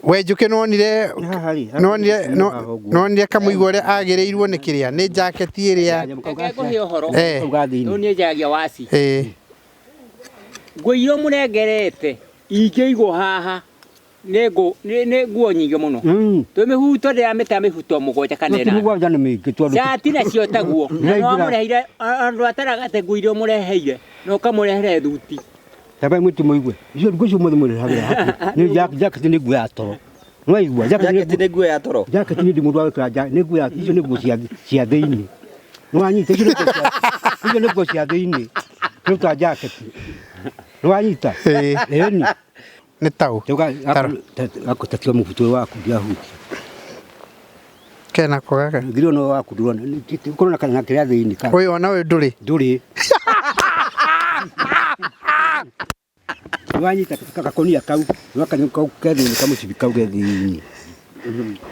We Njũkĩ nĩwonire nĩwonire nĩwonire kamũigua ũrĩa agĩrĩirwo nĩ kĩrĩa nĩ jaketi ĩrĩa Reke ngũhe ũhoro. Eh. Rĩu niĩ njaragia waci. Ĩĩ. Nguo iria ũmũnengerete ingĩigwo haha nĩ ngũ nĩ nĩ nguo nyingĩ mũno. Twĩ mĩhuto ndĩramĩta mĩhuto mũgwanja kana ĩnana. Mũgwanja nĩ mĩingĩ tondũ Cati nacio taguo. Na Nĩraingĩra. nĩwamũreheire andũ ataragate nguo iria ũmũreheire na ũkamũrehere thuti. Taba mwĩti mũigue. Icio nguo icio mũthĩ mũrĩhagĩra hakuhĩ. Nĩ jacket nĩ nguo ya toro. Nĩwaigua? Jacket nĩ nguo ya toro. Jacket nĩ ndi mũndũ wa gwĩkĩra nĩ nguo ya icio nĩ nguo cia cia thĩinĩ. Nĩwanyita icio nĩ nguo cia icio nĩ nguo cia thĩinĩ. Nĩ jacket. Nĩwanyita? Ĩĩ. Ĩni. Nĩ taũ. Gakũtatio mũbuto ũyũ waku ndiahutia. Kena ko gaka. Ngiri ono waku ndũrona. Ũkorwo na kĩrĩa thĩinĩ. Ũyũ ona ũyũ ndũrĩ. Ndũrĩ. Nĩwanyita gakũnia kau, nĩwakanyua kau ke thĩinĩ kamũcibi kau ke thĩinĩ.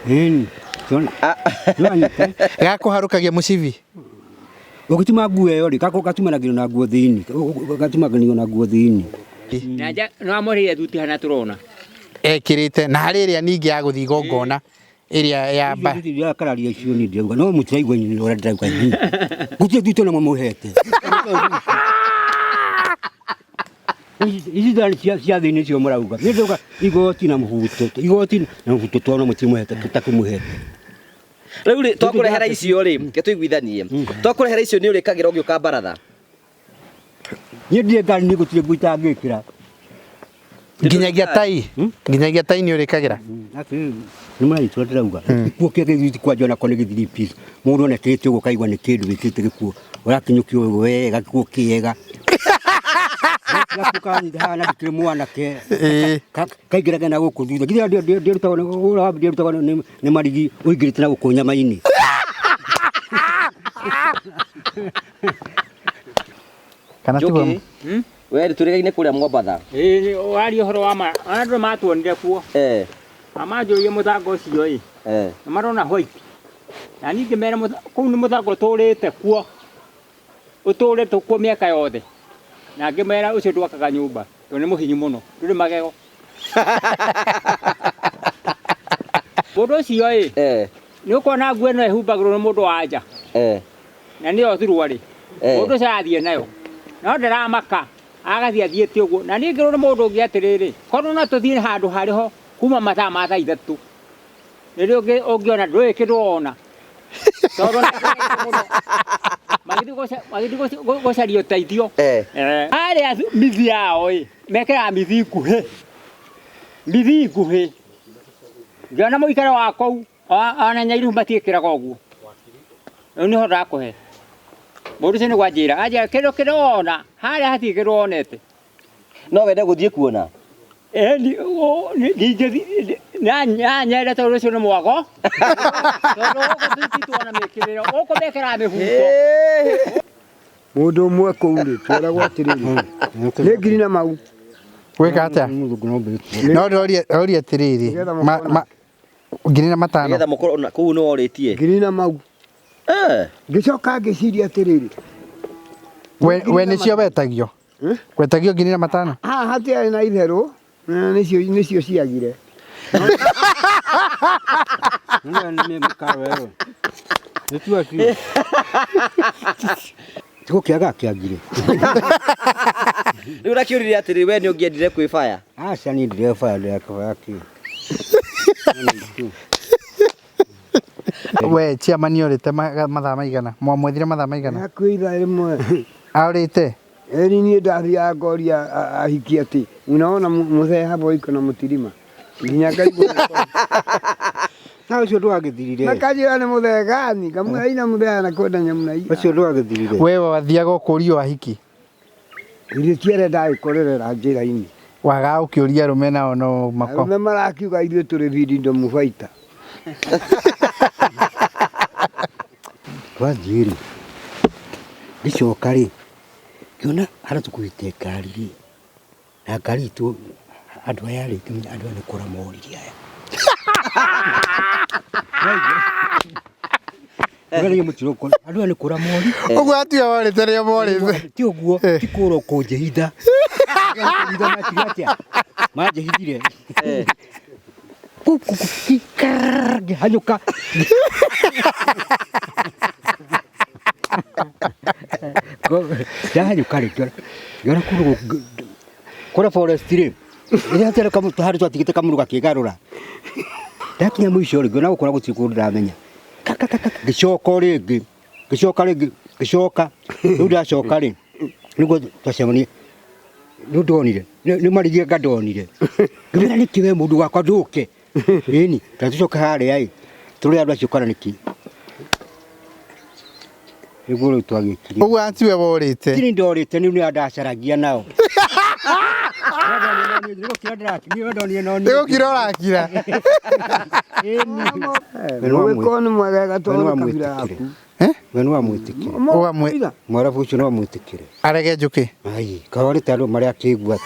Ĩni, nĩwanyita. Gakũharũkagia mũcibi. Ũgĩtuma nguo ĩyo rĩ, gatumanagio na nguo thĩinĩ, gatumanagio na nguo thĩinĩ. Na nja nĩwamũreheire thuti hana tũrona. Ekĩrĩte na harĩ ĩrĩa ningĩ ya gũthiĩ igongona ĩrĩa ya mba. Icio ndĩrakararia icio niĩ ndĩrauga no mũtiraigua inyuĩ ũrĩa ndĩrauga inyuĩ. Gũtirĩ thuti ona mũmũhete. Ici thani cia cia thĩinĩ cio mũrauga. Niĩ ndĩrauga igoti na mũbuto, igoti na mũbuto twana mũtimũhete tũtakĩmũhete. Rĩu rĩ twakũrehera icio rĩ, reke tũiguithanie. Twakũrehera icio nĩ ũrĩkagĩra ũgĩũka baratha. Niĩ ndirĩ ngari niĩ gũtirĩ nguo itangĩkĩra. Nginyagia tai. Nginyagia tai nĩ ũrĩkagĩra. Atĩrĩrĩ, nĩ mũranyita ũrĩa ndĩrauga? Gĩkuo kĩa gĩthithi kwanja onako nĩ gĩthiri piece. Mũndũ ona ekĩrĩte ũguo ũkaigua nĩ kĩndũ wĩkĩrĩte gĩkuo. Ũrakinyũkio wega gĩkuo kĩega. Gakuo karanyita haha na ndikĩrĩ mwanake. Kaingĩraga na gũkũ thutha. Githĩ ndĩrutagwo ndĩrutagwo nĩ marigi ũingĩrĩte na gũkũ nyama-inĩ. Kana tiguo? Njũkĩ, we rĩ tũrĩgaine kũrĩa Mwambatha. Ĩĩ waria ũhoro wa ma, andũ matuonire kuo. Eh. Na manjũririe mũthanga ũcio ĩ. Eh. Na marona white. Na niĩ ngĩmera kũu nĩ mũthanga ũtũrĩte kuo. Ũtũrĩte kuo mĩaka yothe. Na ngĩmera ũcio ndwakaga nyũmba tondũ nĩ mũhinyu mũno, ndũrĩ magego. Mũndũ ũcio ĩ. Eh. Nĩ ũkuona nguo ĩno ĩhumbagĩrwo nĩ mũndũ wa nja. Eh. Na nĩyo thuruarĩ. Eh. Mũndũ ũcio arathiĩ nayo. No ndaramaka, agathiĩ athiĩte ũguo. Na niĩ ngĩrwo nĩ mũndũ ũngĩ atĩrĩrĩ, korwo no tũthiĩ handũ harĩ ho kuma mathaa ma thaa ithatũ, nĩrĩo ũngĩona ndũĩ kĩndũ wona. Tondũ nĩ andũ aingĩ mũno. Magĩthiĩ magĩthiĩ gũcaria ũteithio. Eh. Eh. Harĩa mithi yao ĩ, mekĩraga mithi nguhĩ. Mithi nguhĩ. Ngĩona mũikaro wa kũu ona Nyairuhu matiĩkĩraga ũguo. Rĩu nĩho ndakũhe. Mũndũ ũcio nĩguo anjĩra, anjĩra kĩndũ kĩrĩa wona harĩa hatirĩ kĩndũ wonete. No wende gũthiĩ kuona? Ndingĩthiĩ, nanyende tondũ ũcio nĩ mwago. Tondũ gũkũ tũtituona mĩkĩrĩre, gũkũ mekĩraga mĩbuto. Mũndũ ũmwe kũu rĩ, tweragwo atĩrĩrĩ, nĩ ngiri na mau. Gwĩka atĩa? No ndoria ndoria atĩrĩrĩ, Nĩgetha ma- ma- ngiri na matano. Nĩgetha mũkorwo na kũu nĩ worĩtie. Ngiri na mau. Eh. Ngĩcoka ngĩciria atĩrĩrĩ, We we nĩcio wetagio? Wetagio ngiri na matano? Haha hatiarĩ na itherũ, na nĩcio nĩcio ciagire. Gũkĩaga kĩagire. Rĩu ũrakĩũririe atĩrĩ we nĩ ũngĩendire kwĩbaya? Aca niĩ ndirebaya ndirekabaya kĩ. We chairman orĩte mathaa maigana? Mwamwethire mathaa maigana? Hakuhĩ ithaa rĩmwe. Aorĩte? Ĩni niĩ ndathiaga ngoria ahiki atĩ unaona mũthee hapo iko na mũtirima nginya ngaigua Na ũcio ndwagĩthirire. Makanjĩra nĩ mũthee gani ngamwĩra ina mũthee na kwenda nyamũ na Ũcio ndwagĩthirire. We wathiaga ũkũrio ahiki? Ithuĩ ti arĩa ndagĩkorerera njĩra-inĩ. Wagaga ũkĩũria arũme nao no mako. Arũme marakiuga ithuĩ tũrĩ freedom fighter. Twathiĩ rĩ, ngĩcoka rĩ, ngĩona harĩa tũkuĩte ngari rĩ, na ngari itũ andũ aya rĩ, ngĩmenya andũ aya nĩ kũra morire aya. Ũgerie mũtino ũkora andũ aya nĩ kũra mori. Ũguo atia morĩte rĩo morĩte. Ti ũguo, ti kũra kũnjĩhitha. Kũnjĩhitha makiuga atĩa? Manjĩhithire. Ngĩhanyũka. Ndahanyũka rĩ, ngĩona kũndũ kũrĩa forest rĩ, rĩrĩa hatarĩ handũ twatigĩte kamũndũ gakĩgarũra. Ndakinya mũico rĩ, ngĩona gũkũ na gũtirĩ kũndũ ndĩramenya. Ngĩcoka o rĩngĩ, ngĩcoka rĩngĩ, ngĩcoka. Rĩu ndacoka rĩ, nĩguo twacemania, rĩu ndonire, nĩ marigia nga ndonire. Ngĩmwĩra nĩkĩ we mũndũ wakwa ndũke? Ĩni, tũcoke harĩa ĩ, tũrore andũ acio kana nĩkĩ. Nĩguo rĩu twagĩkire. Ũguo atiwe worĩte. Tini ndorĩte nĩ nĩ ndacaragia nao. Nĩ Nĩ gũkira ũrakira. Mũgĩkũyũ nĩ mwegega tondũ nĩ kabira yaku. We nĩ wamwĩtĩkire. Mwarabu ũcio no amwĩtĩkire. Arege njũkĩ. Ai, kaorĩte andũ marĩa akĩigua.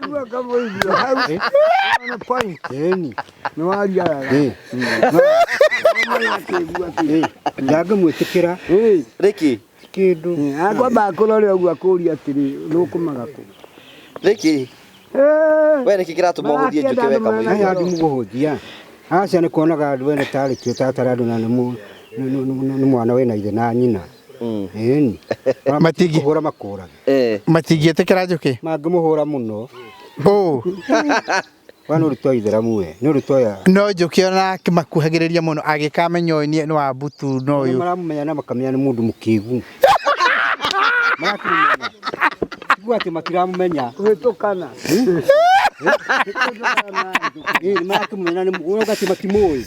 Igua kamũigua hau. Ona point. Ĩni. Nĩ waria wega. Ndangĩmwĩtĩkĩra. Rĩki. Kĩndũ. Akwamba kũrore ũguo akũria atĩrĩ, rũkũmaga kũ? Rĩki. We nĩkĩ kĩratũma ũhũthie njũkĩ we kamũigua? Aya andũ mũgũhũthia. Aca nĩ kuonaga andũ ene tarĩ kĩo tatarĩ andũ na nĩ mwana wĩna ithe na nyina. Ĩni. Matingĩ kũhũra makũrage. Matingĩtĩkĩra njũkĩ. Mangĩmũhũra mũno. Ũ. Wa nĩ ũrutwo itheramu we. Nĩ ũrutwo ya. No njũkĩ ona makuhagĩrĩria mũno agĩkamenya ũyũ nĩ wa mbutu no ũyũ. Maramũmenya na makamenya nĩ mũndũ mũkĩgu. Marakĩmũmenya. Tiguo atĩ matiramũmenya. Kũhĩtũkana. Ĩĩ marakĩmũmenya nĩ ũrauga atĩ matimũĩ.